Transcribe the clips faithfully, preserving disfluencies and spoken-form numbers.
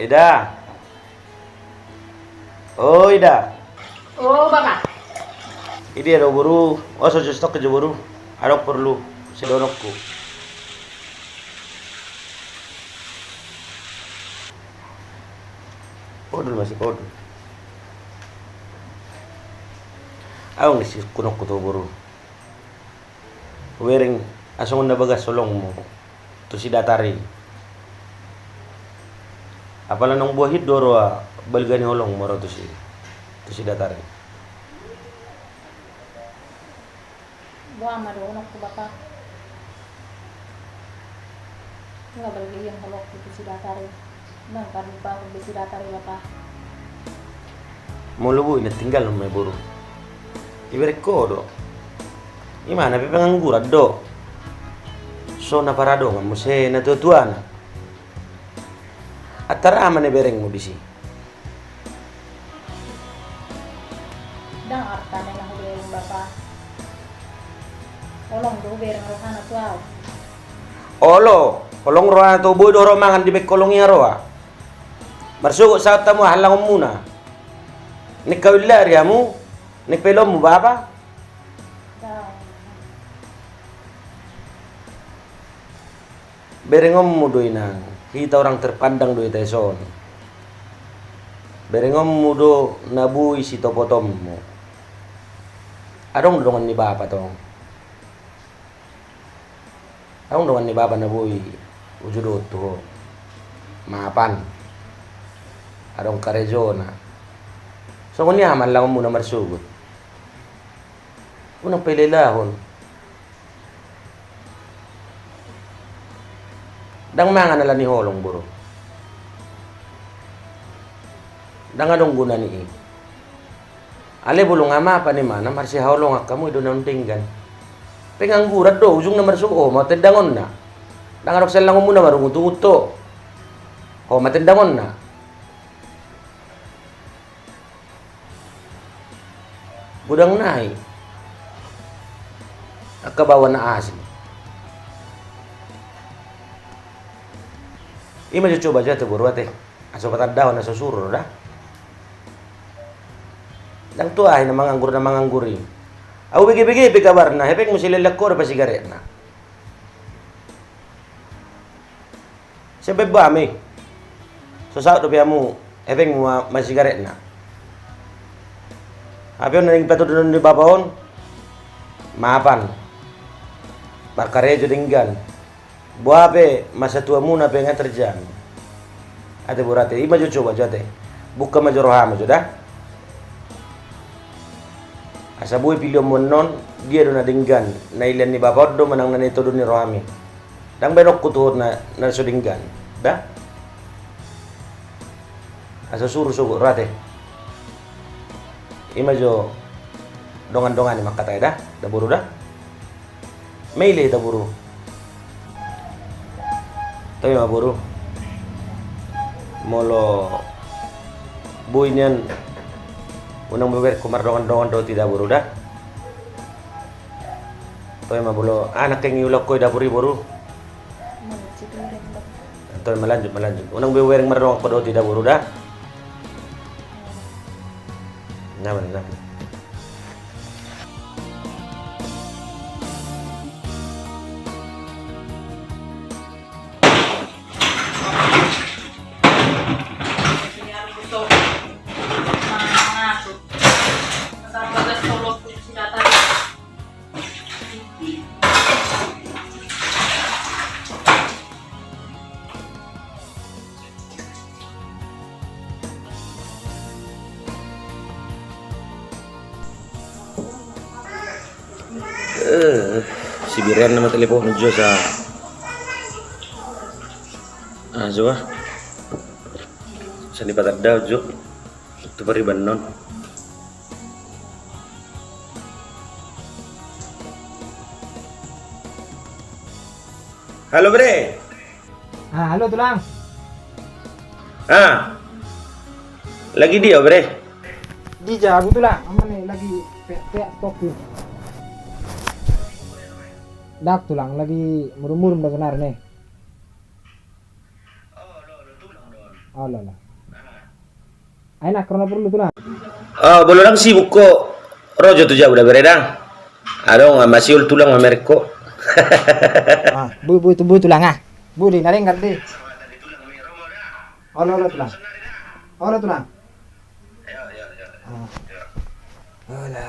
Ida. O Ida. O bapa. Idia do boru, o so just tok jo boru. Adong porlu sidohononku. Podul masih podul. Adong do sidohononku tu ho boru. Hubereng asa songon na bagas holongmu tu si datar i. Apala naung buahit do roha balga ni holongmu ro tu si, tu si datar i. Boha ma dohononku bapa. Nga balga ian holongku tu si datar i. Ndang padupa be si datar i bapa. Molo boi na tinggalhon ma i boru. Ibereng ho do. Imana pe pengangguran do. So na paradongan muse na tuatuana. Antar aha ma na iberengmu disi? Ndang arta na hubereng bapa. Holong do hubereng rohana tu ahu. Olo, holong rohana tu ho boi do ro mangan dibaen holong i haroa. Marsogot saut hamu ahallangonmuna. Naeng kawin lari hamu, naeng paelonmu bapa. Berengonmu do inang, hita orang terpandang do hita dison. Berengonmu do na boi sitopotonmu. Adong do dongan ni bapa tong. Adong dongan ni bapa na boi hujodohon tu ho. Mapan. Adong karejona. Songon i aha ma ahallangonmuna marsogot? Unang paelaelahon. Ndang mangan ala ni holong boru. Ndang adong guna ni i. Alai molo nga mapan imana marsihaholongan hamu i do na denggan. Pengangguran do ujungna marsogot ho ma tendangonna. Ndang adong siahallangonmuna marungutungut ho. Ho ma tendangonna. Godang nai angka baoa na asing. Ima jo coba jo ate boru ate. Asa patandahon asa suru do da. Ndang tu aha i na manganggur na manganggur i. Ahu bege-bege pe kabarna, hepeng muse leleng ho do pasigaretna. Sian baen bo hami. So saut dope hamu hepengmu ma, masigaretna. Hape on na naeng patuduhon ni bapa on. Mapan. Markarejo denggan. Boha pe masa tuamuna pe nga terjamin. Ate boru ate, ima jo coba jo ate. Buka ma jo roham jo da. Asa boi pilihonmu annon, dia do na denggan, na ilean ni bapa on do manang na nitodon ni rohami. Ndang baenonku tu ho na, na so denggan da. Asa suru sogot ro ate. Ima jo dongan-dongan i mangkatai da, da boru da. Maila hita boru. Tahe ma boru. Molo boi nian unang bebereng ho mardongan-dongan dohot i da boru da. Tahe ma molo aha nangkin iulak ho i da boru i boru. Tahe ma lanjut ma lanjut. Unang bebereng mardongan ho dohot i da boru da. Nyaman nyaman. Eh, si Biren nama telepon jo sa. Ah, jo ah. Sa dipatanda jo. Tu pariban non. Halo, Bre. Ah, halo, Tulang. Ah. Lagi dia, Bre? Di jabu, Tulang. Aman nih, lagi pe-, pe-, stok nih. Dak, Tulang, lagi murum-murum dah senar nih. Olo, olo. Ai nangkok na porlu tulang. Oh, molo ndang sibuk ho, ro jo tu jabu da bere da. Adong ma siol tulang mamereng ho. Ah, boi, boi, boi tulang ah. Boi di, na denggan di. Olo, olo tulang. Olo tulang. Ah. Olo.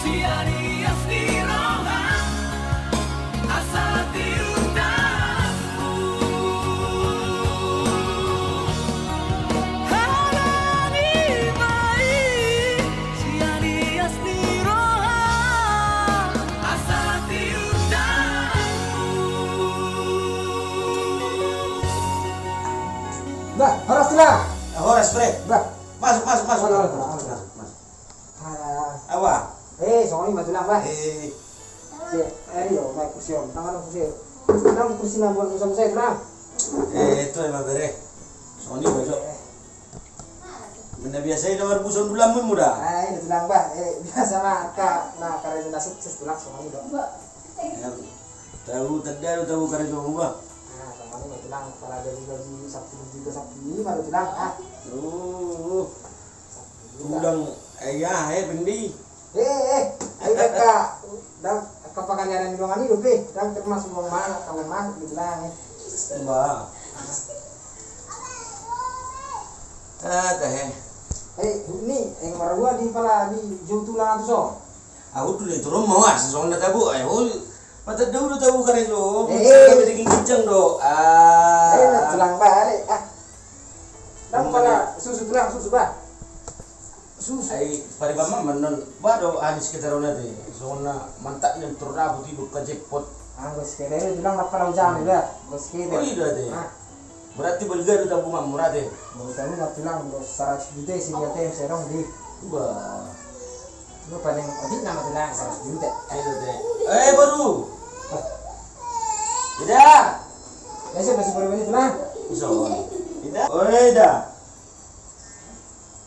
Sian ias ni roha, asa tiur damu. Halangi ma i, sian ias ni roha, asa tiur damu. Bah, horas tulang. Horas, Bre. Bah. Masuk, masuk, masuk. Horas, horas, horas. Masuk, masuk. Ah. Awa. Eh, songon i ma tulang bah. Eh. Si, eh, iyo, mai kursi on. Tangan kursi. Tangan kursi na buat kursi saya tulang. Eh, itu emang bere. Songon i bah, so. Eh. Mena biasa i dongar buson bulan mu muda. Ah, ini tulang bah. Eh, biasa ma ka na karena na sukses tulang songon i do. Ya. Tahu tanda tahu karena coba bah. Ah, songon i ma tulang pala gaji gaji Sabtu juga Sabtu lima do tulang ah. Oh. Ulang, eh, ya, eh, Pendi. Eh, eh, ayo ka, dang, ka pakalianan di dongan i dope, dang termasuk uang mana, kalau masuk di bilang, eh. Ba. Ah, teh. Eh, ini, eh, marua di pala di jauh tulang tu so. Aku tu di turun mau ah, sesonda tabu, eh, oh, Mata dahulu tahu karejo. Eh. Bisa kami daging ginjang do. Ah. Eh, tulang bare. Ah. Dang pala susu tulang susu bah. Susu. Ai pari bama menon bah do habis kita rona de. Sona mantap nih terdapat hidup ka jackpot. Ah, bos kere tulang apa lau jam udah. Bos kere. Oh, iya deh. Ah. Berarti balga do tabungan murah deh. Baru tahu nggak tulang bos seratus juta sih dia tem serong di. Wah. Lu paling odit nama tulang seratus juta. Ayo deh. Eh, baru. Ida. Biasa masih baru ini tulang. Iso. Ida. Oh, Ida.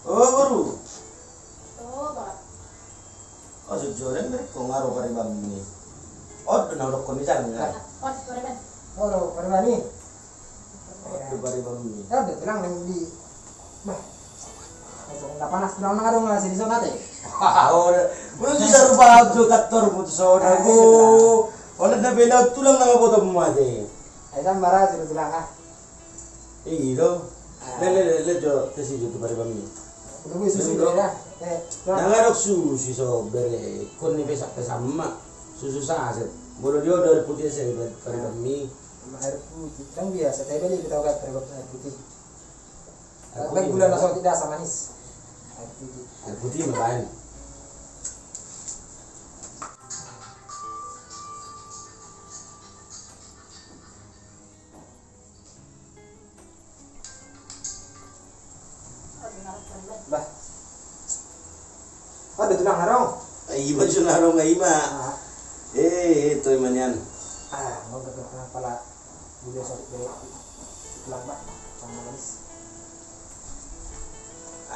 Oh, baru. Oh, Pak. Oh, jujur, ini kok ngaro pariban ni. Oh, na udah koni jalan ya. Oh, pariban. Oh, pariban ni. Oh, pariban ni. Oh, udah tenang nih di. Bah. Udah panas tenang nang adong ngasih di sana teh. Oh, udah. Belum bisa rupa tu kantor putus soda. Oh, oleh na bela tulang nang apa tu mati. Ayo sama rasa tulang ah. Iyo. Le, le, le, le, jo, tesi jo tu pariban ni. Susu do. Nang adong susu so bere, kon ni pesak-pesak ma. Susu saset. Molo dia do air putih ese pariban ni. Air putih. Kan biasa, tapi beli kita kan pariban air putih. Air putih. Kan gula na so tidak sama manis. Air putih. Air putih ma baen. Bah. Ada tulang harong. Ai ima tulang harong ai ima. Ah. Eh, eh, toy manian. Ah, mau ke pala. Bila sok be tulang bah. Sama manis.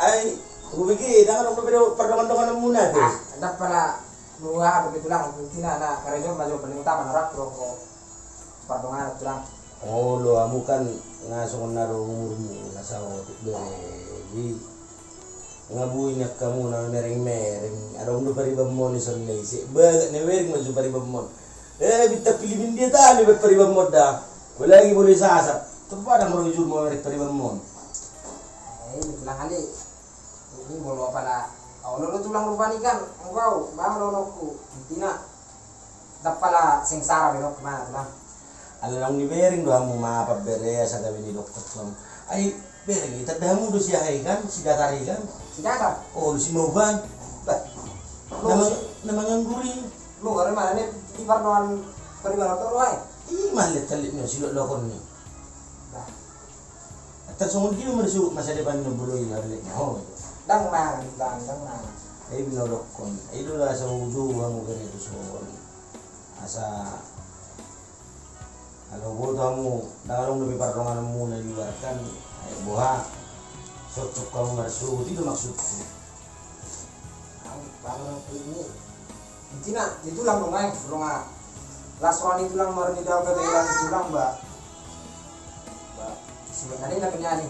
Ai, hubege dang adong dope pardongan-donganan muna be. Ah, ndang pala. Nua begitu lah, intina na karejo ma jo paling utama na rap rongko. Pardonganan tulang. Olo, hamu kan nga songon na do umurmu na saotik bere. Nga boi ni angkamu na mereng-mereng. Adong do paribanmon i songon na ise. Bagak na mereng ma jo paribanmon. Eh, bintang film India tadi bet paribanmon da. Apalagi molo i Sasak. Terpadam ro ujur mo mereng paribanmon. Eh, ini tulang ale. Ini molo pala. Olo do tulang rupani kan. Engkau, bang do nokku. Intina. Ndang pala sengsara be nokku ma tulang. Ala naung nibereng do hamu ma pambere asa gabe ni dokter tu hamu. Ai bereng i tanda hamu do si aha i kan, si Datar i kan? Si Datar? Oh, si Mauban. Bah. Nama, nama nganggur i. Lo kare mana ni di pardongan pariban dokter lo ai? Ih, malet kali ni si lo lokon ni. Bah. Kan songon dia marsuhut masa depan na boloi harlek na ho. Ndang mangan, ndang, ndang mangan. Ai binodokkon. Ai do asa uju hamu bere tu son. Asa Alo, boto hamu, ndang adong dope pardongananmuna di luar kan, ai boha, sotsok hamu marsuhut, i do maksudku. Au, paham nang ini. Intina, di tulang do, Mai, tulang a. Las roha ni tulang, marnida au gabe las ni tulang, ba. Ba, sebenarnya na penyanyi.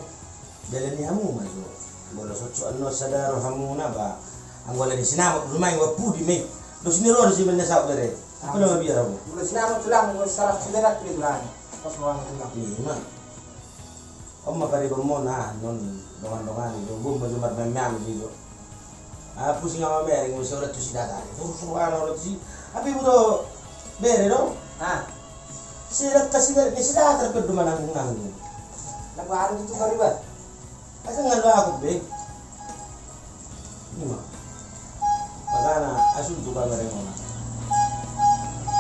Dalani hamu ma jo. Molo sotsok annon sada rohamuna ba. Anggo alani sinamot do ma i, ba pudi ma i. Dos ni roha do siman na saut bere. Apa nama biar hamu? Molo sinamot tulang, molo sarat sudah dak pilih tulang. Pas roha tulang. Ima. On ma paribanmuna annon dongan-dongan i do. Bom ma jo marmeam-meam i do. Ah, pusing au ma bere, molo sai holan tu si Datar. Suruh-suruh anak holan tu si. Hape iboto bere do. Ah. Sai dangka sigaret ni si Datar pe do mananggung-nanggung. Na baru tu pariban. Asa ngal ba aku be. Ima. Makana asun tu kamar yang mana.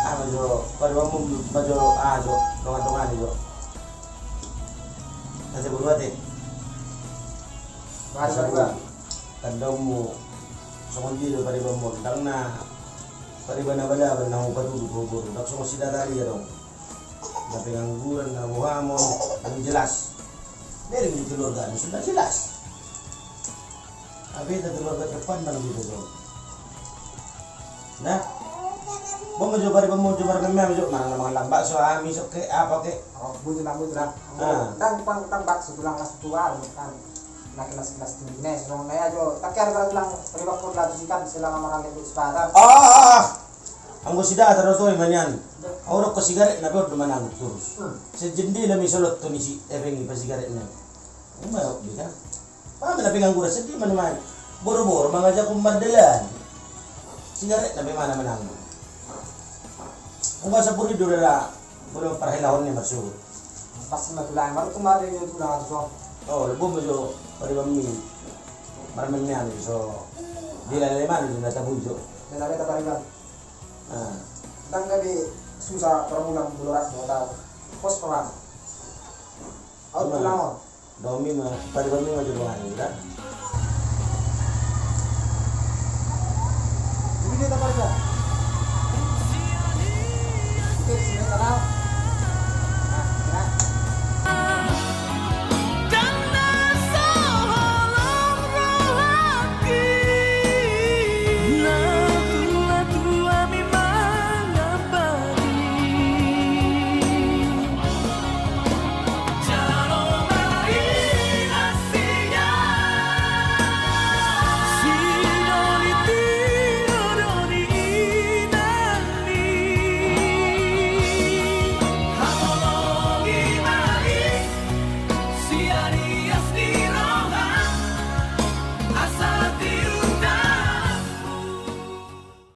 Ama jo, paribanmu ma jo, ah jo, dongan-dongan i jo. Asa bulu ate. Mari, mari, Bang. Tandaonmu songon dia do paribanmu, ndang na pariban abal-abal na hupatudu tu boru, ndang songon si Datar i adong. Na pengangguran, na boha ma on, ndang jelas. Bereng di keluarga ni sudah jelas. Hape hita keluarga terpandang di hita jo. Nah, bom ma jo paribanmu jo marmeam-meam jo, mangan, mangan bakso hami so ke, apa ke. Oh, betul lah, betul lah. Ah. Ndang, ndang bakso tulang, las tulang kan. Na kelas-kelas tinggi na i, songon na i ajo. Tapi ada tulang, paribakkon lah tu si kan, selama makan lebu sepatah. Ah, ah, ah. Anggo si Datar do toe manian. Au dokkon sigaret na pe on do mananggung torus. Hmm. Sejendela ma i solothon i si, epeng i pa sigaret na. Ima, oke kan. Paham na pengangguran sedih manumai. Boro-boro mangajakon mardalan. Sigaret na pe mana mananggung. Anggo asa puri do dala. Bolo parhelahon ni marsuhut. Pas ma tulang, baru tu mari jo tulang tu son. Oh, lebo ma jo paribanmi. Marmeam-meam so. Di laleman jo na tabu jo. Beta-beta pariban. Ah. Ndang gabe susah permulaan bulu ras mau tahu. Pos perang. Au tulang on. Domi ma, paribanmi ma jo dongan i da. Ini dia tapariban. Oke, sini tanau.